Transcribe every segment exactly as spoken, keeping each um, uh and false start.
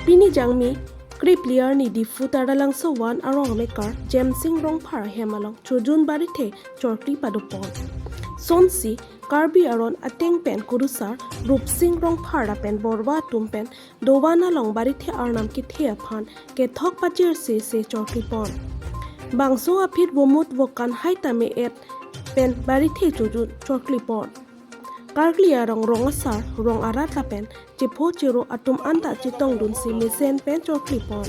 Pini Jangmi krip arni Diphu Taralangso one arong amekar Jensing Rongphar ahem along chojun barithe chorkli padopon. Sonsi Karbi aron ateng pen kurusar Rupsing Rongphar lapen Borwa atum pen dovan along barithe arnam kethe aphan kethok pachirsi se chorklipon. Bangso aphi vomut vokan hai tame et pen barithe chojun chorklipon. Karkli arong rong asar, rong arat lapen chepho chero atum anta chetongdunsi mesen pen chorklipon.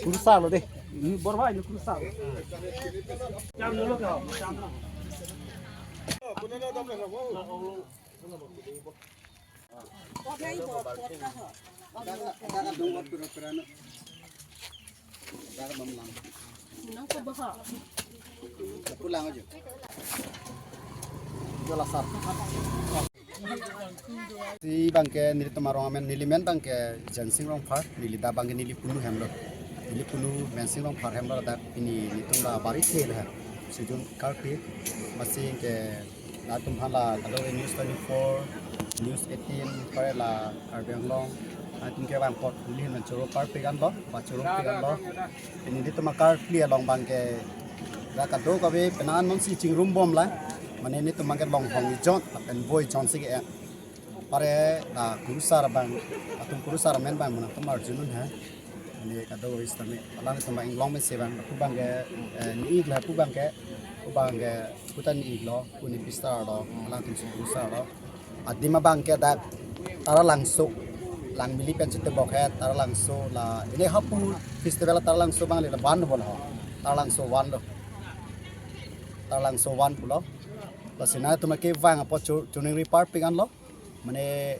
Kurusar lo dei. Ini Borwa ini kurusar. Pulang aja. Jual asar. Si abangke nelitum arong amen, neli men abangke Jensing Rongphar, neli dak abangke neli punu hem lo. Neli punu Mensing Rongphar hem lo, dak pini nelitum la barithe lo ha. Chojun karkli, amatsi ke latum aphan la kado News twenty-four, News eighteen, pare la Karbi Anglong atum kevang apot neli ahin choro parpik anlo, ba choro pik anlo. Pini nelitum akarkli along abangke dak kadokave penang non si chingrum bom la. Mane nelitum abangke longhong ejon lapen vo ejon si ke-en. Pare la kurusar abang, atum kurusar amen abang mane atum arjunun ha. Mane kado sitame alangtum abang inglong mesen abang, lapu abangke, eh, ni-ik la lapu abangke, lapu abangke kuta ni-ik lo, pu ni pistar lo, alangtum si kurusar lo. Adim abangke dak Taralangso, Langmili pen chitebok he Taralangso la, ini Hapu festival Taralangso abang le la van pulo. Taralangso van lo. Taralangso van pulo. Lasi nangtum kevang apot cho-, choningri parpik anlo. Mane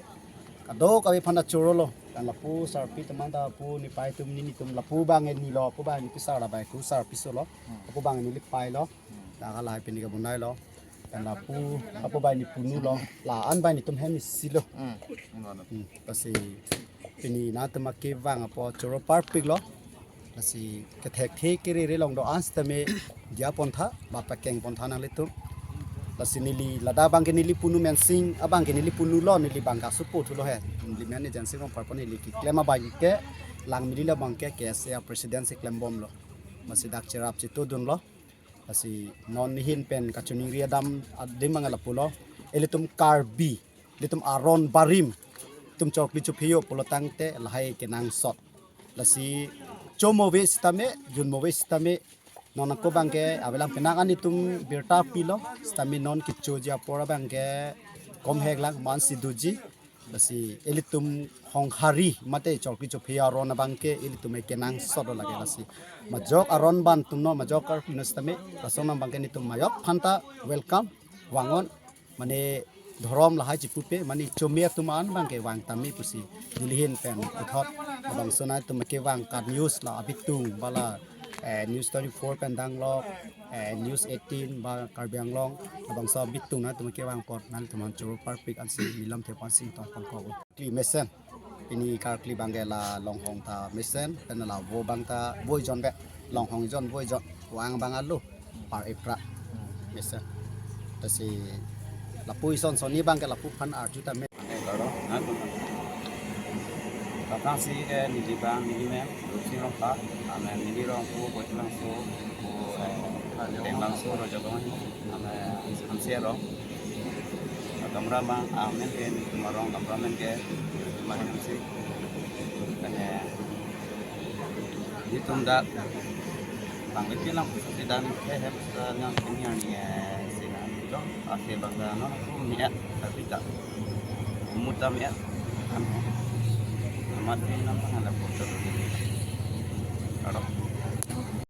kadokave aphan ta choro lo. Kan lapu sarpi teman ta pu ni pai atum ni nitum lapu abang ni lo, lapu abang ni pisar la bai ku sarpi solo. Lapu abang ni lipei lo. Dak halahai pini kabonai lo. Kan lapu, lapu abang ni punu lo. La-an abang nelitum hem isi lo. Hmm. Hmm, lasi pini nangtum kevang apot choro parpik lo. Lasi kethekthe kerere along do-an sitame diya pontha, ba pakeng pontha nanglitum. Lasi neli ladak abangke neli punu Mensing, abangke neli punu lo, neli abangke asupo thulo he. Neli men ni Jensing Rongphar pen neli keklem abangke, Langmili la abangke K S A president si klembom lo. Amatsi dak cherap chetodun lo. Lasi non nehin pen kachoningri adam adim abang lapulo. Ilitum Karbi, ilitum aron barim, itum chokli chopheyo pulo tangte lahai kenangsot. Lasi chomove sitame, junmove sitame, non ako abangke avelang penang an itum birta pilo, sitame non kechoji apor abangke komhek lang mansi doji. Lasi ilitum honghari mate chokli chopheyo aron abangke ilitum kenangsot lake lasi. Majok aron abang atum non, majok Karbi non sitame, lason abangke nelitum majok aphanta welcome, vang-un, mane dhorom lahai chipupe, mane chome atum an abangke vang tame pusi neli ahin pen puthot. Labangso nangtum kevang ka news la abitung ba la, eh, News twenty-four pen danglok, eh, News eighteen ba Karbi Anglong, labangso abitung nangtum kevang apot nangtum aphan choro parpik ansi neli lamthe aphan sing tong pangkok. Karkli mesen. Pini karkli abangke la longhong ta mesen, pen la vo abang ta vo ejon be. Longhong ejon vo ejon. Vang abang alo. Par epra. Mesen. Lasi lapu ison soni abangke lapu aphan arju tame. Ane karo, na tu. Patang si ke neli abang neli men, Rupsing Rongphar, amen neli rong pu, Boitlangso, pu, eh, Tenglangso, Rojabong, amen Hamsi arong. Kamra abang, amen ke nelitum arong, kamra amen ke, amen Hamsi. Kane, nelitum dak, bang itu lang khusus di dan, eh, eh, yang ini yang ni, eh, sila, itu, ase bangsa, no, aku niat, tapi tak, umur tak niat, kan, mati nama ada foto dulu. Kalau